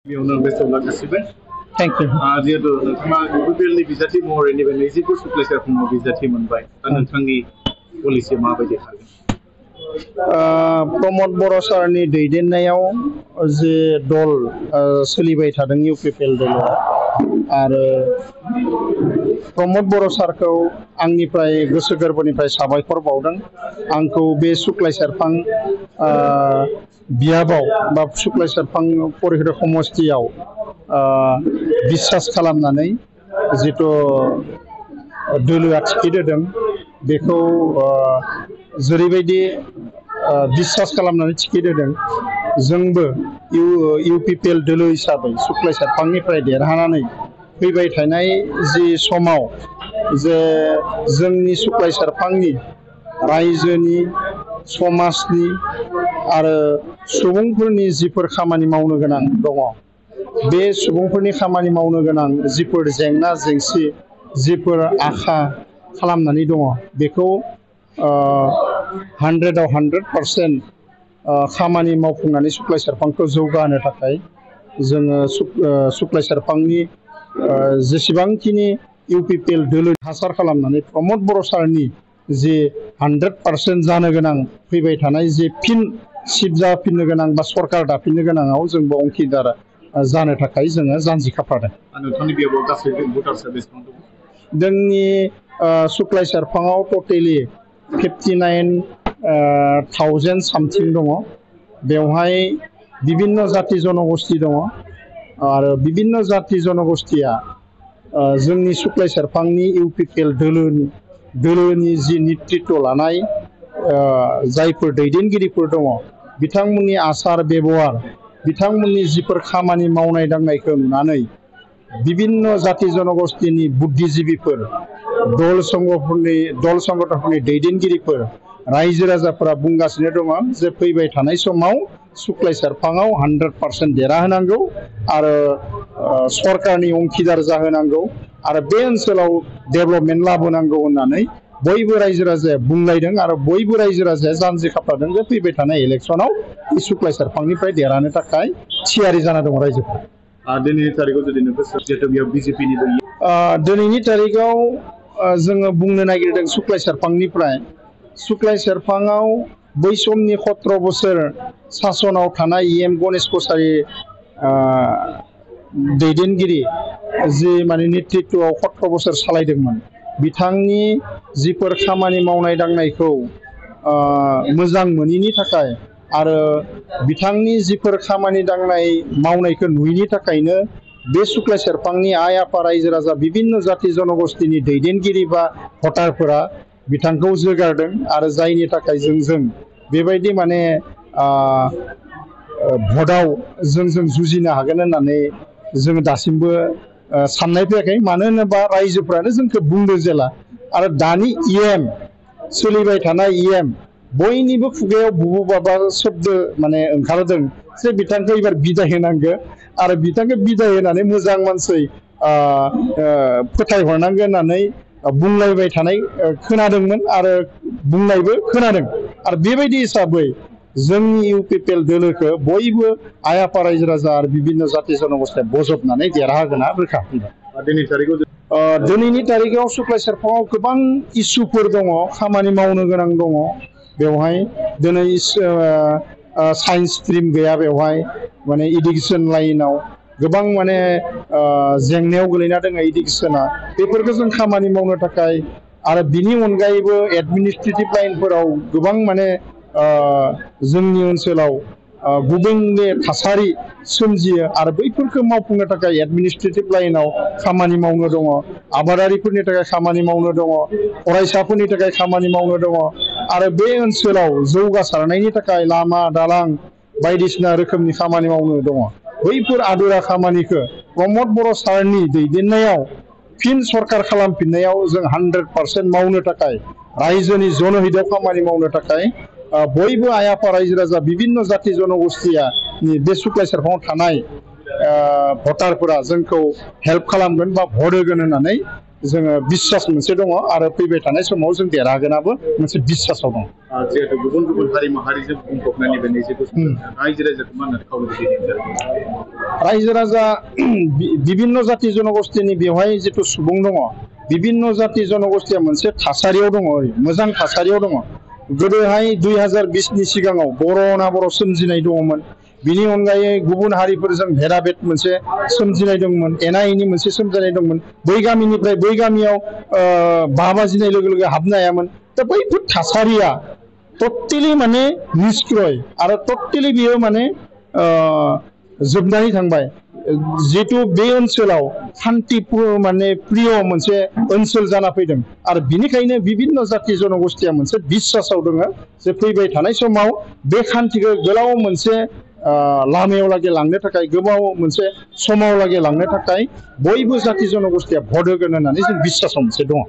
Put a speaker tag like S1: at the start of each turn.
S1: बेयावनो best of लाक गासिबो
S2: thank you
S1: जिहेतु नोंथाङा इउपिपिएलनि बिजाथि महरै नैबे 20 सुक्लायसार फुङाव बिजाथि मोनबाय दा नोंथांनि पलिसिया माबायदि थागोन
S2: प्रमद बर' सारनि दैदेननायाव जे दल सोलिबाय थादों इउपिपिएल दल आरो प्रमद बर' सारखौ आंनिफ्राय गोसो गोरबोनिफ्राय साबायखर बावदों आंखौ बे सुक्लाय सेरफां बियाबाव बा सुक्लाय सेरफां परिषद समष्टियाव बिसास खालामनानै जिथु दोलोआ टिकेट होदों बेखौ जेरैबायदि बिसास खालामनानै टिकेट होदों जोंबो इउपिपिएल दोलो हिसाबै सुक्लाय सेरफांनिफ्राय देरहानानै फैबाय थानाय जि समाव जे जोंनि सुक्लाय सेरफांनि रायजोनि समाजनि आरो सुबुंफोरनि जिफोर खामानि मावनो गोनां दङ बे सुबुंफोरनि खामानि मावनो गोनां जिफोर जेंना जेंसि जिफोर आखा खालामनानै दङ बेखौ 100आव 100% खामानि मावफुंनानै सुक्लाय सेरफांखौ जौगाहोनो थाखाय जोङो सुक्लाय सेरफांनि जेसेबांखिनि इउपिपिएल दोलो हासार खालामनानै प्रमद बर' सारनि जे 100% जानो गोनां फैबाय थानाय जे फिन सिट जाफिननो गोनां बा सरकार दाफिननो गोनाङाव जोंबो अंखिदार जानो थाखाय जोङो जानजि खाफ्रादों
S1: नोंथांनि बेयाव गासै भटार्सआ बेसेबां दं
S2: जोंनि सुक्लाय सेरफाङाव टटेलि 59,000 सामथिं दङ बेवहाय विभिन्न जाति जनगोष्ठी दङ आरो विभिन्न जाति जनगोष्ठीया जोंनि सुक्लाय सेरफांनि इउपिपिएल दोलोनि जि नेतृत्व लानाय जायफोर दैदेनगिरिफोर दङ बिथांमोननि आसार बेबहार बिथांमोननि जिफोर खामानि मावनाय दांनायखौ नुनानै विभिन्न जाति जनगोष्ठीनि बुद्धिजीबीफोर दल संगठनफोरनि दैदेनगिरिफोर रायजो राजाफोरा बुंगासिनो दङ जे फैबाय थानाय समाव सुक्लाय सेरफाङाव 100% देरहाहोनांगौ आरो सरकारनि अंखिदार जाहोनांगौ आरो बे ओनसोलाव डेभेलपमेन्ट लाबोनांगौ होननानै बयबो रायजो राजाया बुंलायदों आरो बयबो रायजो राजाया जानजि खाफ्रादों जे फैबाय थानाय इलेक्सनाव सुक्लाय सेरफांनिफ्राय देरहानो थाखाय थियारि जाना दङ रायजोफोरा
S1: दिनैनि तारिखआव जुदि नोंखौ जिहेतु बेयाव बिजेपिनि
S2: दिनैनि तारिखआव जोङो बुंनो नागिरदों सुक्लाय सेरफांनिफ्राय सुक्लाय सेरफाङाव बै समनि 17 बोसोर सासनाव थानाय EM गणेश कछारी दैदेनगिरि जि माने नेतृत्वआव 17 बोसोर सालायदोंमोन बिथांनि जिफोर खामानि मावनाय दांनायखौ मोजां मोनिनि थाखाय आरो बिथांनि जिफोर खामानि दांनाय मावनायखौ नुयिनि थाखायनो बे सुक्लाय सेरफांनि आइ आफा रायजो राजा विभिन्न जाति जनगोष्ठीनि दैदेनगिरि बा भटारफोरा बिथांखौ जोगारदों आरो जायनि थाखाय जों बेबायदि माने भटआव जों जुजिनो हागोन होननानै जों दासिमबो साननाय फैयाखै मानो होनोबा रायजोफ्रानो जोंखौ बुंदों जेला आरो दानि EM सोलिबाय थानाय EM बयनिबो खुगायाव बुबु बाबा शब्द माने ओंखारदों जे बिथांखौ एबार बिदाय होनांगौ आरो बिथांखौ बिदाय होनानै मोजां मानसि फोथायहरनांगौ होननानै बुंलायबाय थानाय खोनादोंमोन आरो बुंनायबो खोनादों आरो बेबायदि हिसाबै जोंनि इउपिपिएल दोलोखौ बयबो आइ आफा रायजो राजा आरो विभिन्न जाति जनगोष्ठीया बजबनानै देरहागोना रोखा दिनैनि तारिखआव सुक्लाय सेरफाङाव गोबां इसुफोर दङ खामानि मावनो गोनां दङ बेवहाय दिनै साइन्स स्ट्रिम गैया बेवहाय माने इडुकेसन लाइनाव गोबां माने जेंनायाव गोलैना दङ इडुकेसना बेफोरखौ जों खामानि मावनो थाखाय आरो बिनि अनगायैबो एडमिनिस्ट्रेटिभ लाइनफोराव गोबां माने जोंनि ओनसोलाव गुबुंले थासारि सोमजियो आरो बैफोरखौ मावफुंनो थाखाय एडमिनिस्ट्रेटिभ लाइनाव खामानि मावनो दङ आबादारिफोरनि थाखाय खामानि मावनो दङ फरायसाफोरनि थाखाय खामानि मावनो दङ आरो बे ओनसोलाव जौगासारनायनि थाखाय लामा दालां बायदिसिना रोखोमनि खामानि मावनो दङ बैफोर आदुरा खामानिखौ प्रमद बर' सारनि दैदेननायाव फिन सरकार खालामफिननायाव जों 100% मावनो थाखाय रायजोनि जनहितआव खामानि मावनो थाखाय बयबो आइ आफा रायजो राजा विभिन्न जाति जनगोष्ठीया बे सुक्लाय सेरफाङाव थानाय भटारफोरा जोंखौ हेल्प खालामगोन बा भट होगोन होननानै जोङो बिसास मोनसे दङ आरो फैबाय थानाय समाव जों देरहागोनाबो मोनसे बिसासाव दं
S1: जिहेतु गुबुन गुबुन हारि माहारिजों बुंफबनाय नैबे नैजिगु रायजो राजाखौ मा होनो खावलायनाय
S2: रायजो राजा बिभिन्न जाति जनगोष्ठीनि बेवहाय जिथु सुबुं दङ बिभिन्न जाति जनगोष्ठीया मोनसे थासारियाव दङ मोजां थासारियाव दङ गोदोहाय 2020नि सिगाङाव बर' बर' सोमजिनाय दङमोन बिनि अनगायै गुबुन हारिफोरजों भेदाभेद मोनसे सोमजिनाय दंमोन एना एनि मोनसे सोमजिनाय दंमोन बै गामिनिफ्राय बै गामियाव 5 बाजिनाय लोगो लोगो हाबनो हायामोन दा बैफोर थासारिया टटेलि माने निष्क्रिय आरो टटेलि बियो माने जोबनानै थांबाय जिहेतु बे ओनसोलाव शान्तिपुर माने प्रिय मोनसे ओनसोल जाना फैदों आरो बिनिखायनो बिभिन्न जाति जनगोष्ठीया मोनसे बिसासाव दङ जे फैबाय थानाय समाव बे शान्तिखौ गोलाव मोनसे लामायाव लागै लांनो थाखाय गोबाव मोनसे समाव लागै लांनो थाखाय बयबो जाति जनगोष्ठीया भट होगोन होननानै जों बिसासाव मोनसे दङ